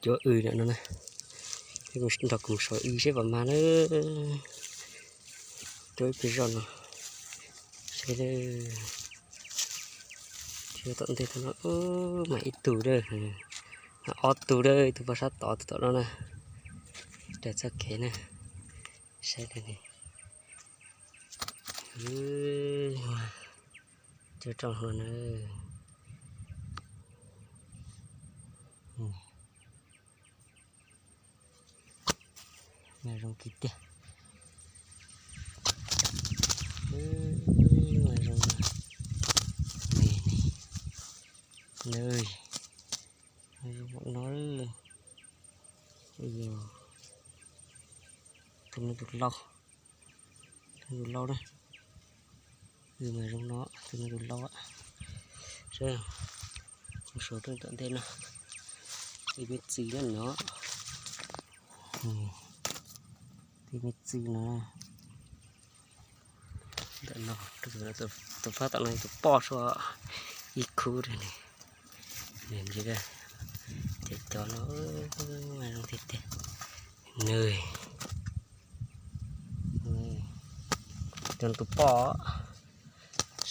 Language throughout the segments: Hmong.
Cuab w no na, nrog kuv mus sawv w seb puas mag na. Cuab ib pliag zoj no, seb tom ntej no, mas ib tug a, ob tug a, ib tug poj sab tod tus tom no na, raws txoj kev na, saib li. Cuab rooj hluas na. Mas zoo tiag tiag. Mas zoo, zoo no, tus no tus lau, tus lau na. Mas zoo no, tus no tus lau. Seb, mus sawv rau tom ntej no, tej me txiv na no, tej me txiv no. Ntawm no, tus pab tom no tus poj suav ib khub li. Ces cov no zoo tiag tiag. Nws, tus poj,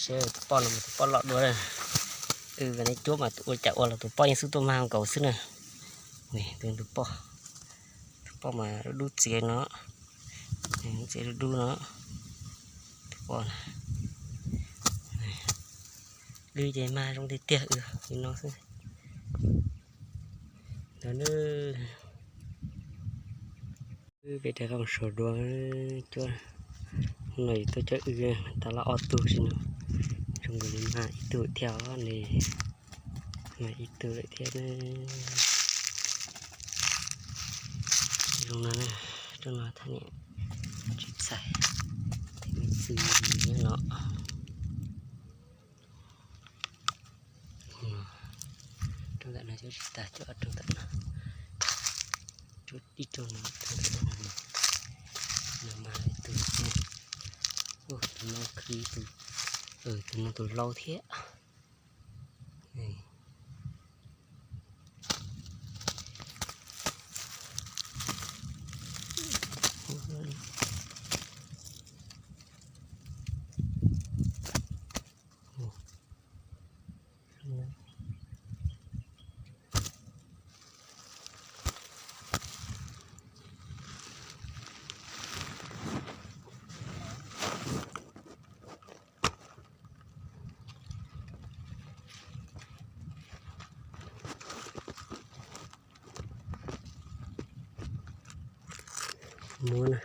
seb tus poj no mas tus poj loj dua. Ua ne cuab mas ua cas ua los tus poj yeej xub tuaj mag nkaus xwb na. Tus poj, tus poj mas dub dub txiav no, txiav dub dub no. Tus poj, w ces mag zoo tiag tiag, li no xwb. Ntawd na, peb rov qab mus sawv dua cuab. Hnub no yus tuaj cuab w tas lawm ob tug xwb no, zoo nkaus li mag ib tug thiab os ne, mag ib tug lawm thiab ne. Zoo no, rooj no thaj niam tsis txhais, tej me txiv nyob no. Rooj ntawm no cuab tsis tas, cuab rooj ntawm no, cuab ib rooj no, rooj ntawm no, no mas ib tug thiab. Tus no khwv, tus no tus lau thiab. Muab na.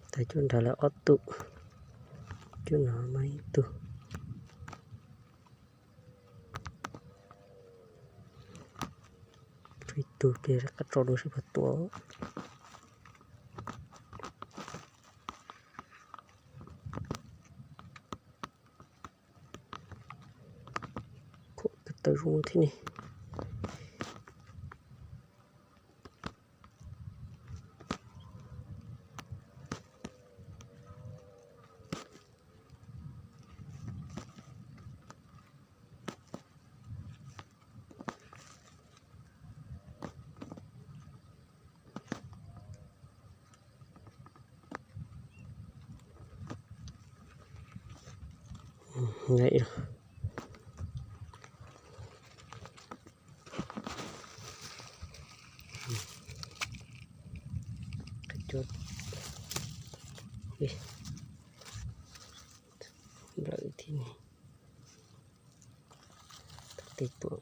Tas cuab nrad lawm ob tug, cuab no mag ib tug. Ib tug pliag rov qab tso dua seb puas tua. Khuam ko taw zoo thiab ne. Nplawm thiab ne. Tej tuam